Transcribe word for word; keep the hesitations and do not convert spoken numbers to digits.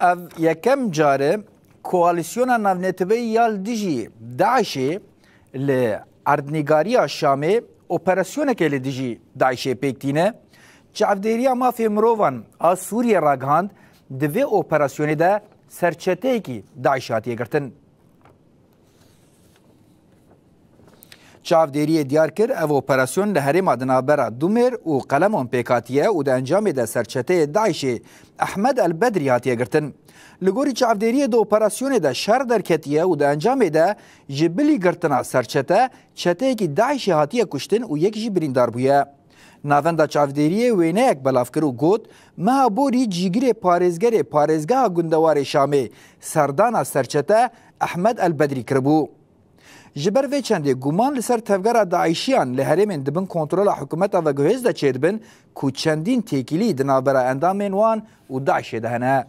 Ev yekem car e koalîsyona navneteweyî ya li dijî DAIŞê li erdnîgariya Şamê operasyonekê li dijî DAIŞê pêk tîne. Çavdêriya Mafê Mirovan a Sûriyê ragihand, di vê operasyonê de serçeteyekî DAIŞê hatiye girtin. Çavdêriyê diyar kir, ev operasyon li herêma di navbera Dumêr û Qelemon pêk hatiye û di encamê de serçeteyê DAIŞê Ehmed El Bedrî hatiye girtin. Li gorî çavdêriyê di operasyonê de şer derketiye û di encamê de ji bilî girtina serçete çeteyekî DAIŞê hatiye kuştin û yek jî birîndar bûye. Navenda çavdêriyê wêneyek belav kir û got, Meha borî cîgirê parêzgerê parêzgeha gundewarê Şamê serdana serçete Ehmed El Bedrî kiribû. Ji ber vê çendê guman li ser tevgera DAIŞiyan li herêmên di bin kontrola hikûmeta veguhêz de çêdibin ku çendîn têkilî di navbera endamên wan û DAIŞê de hene.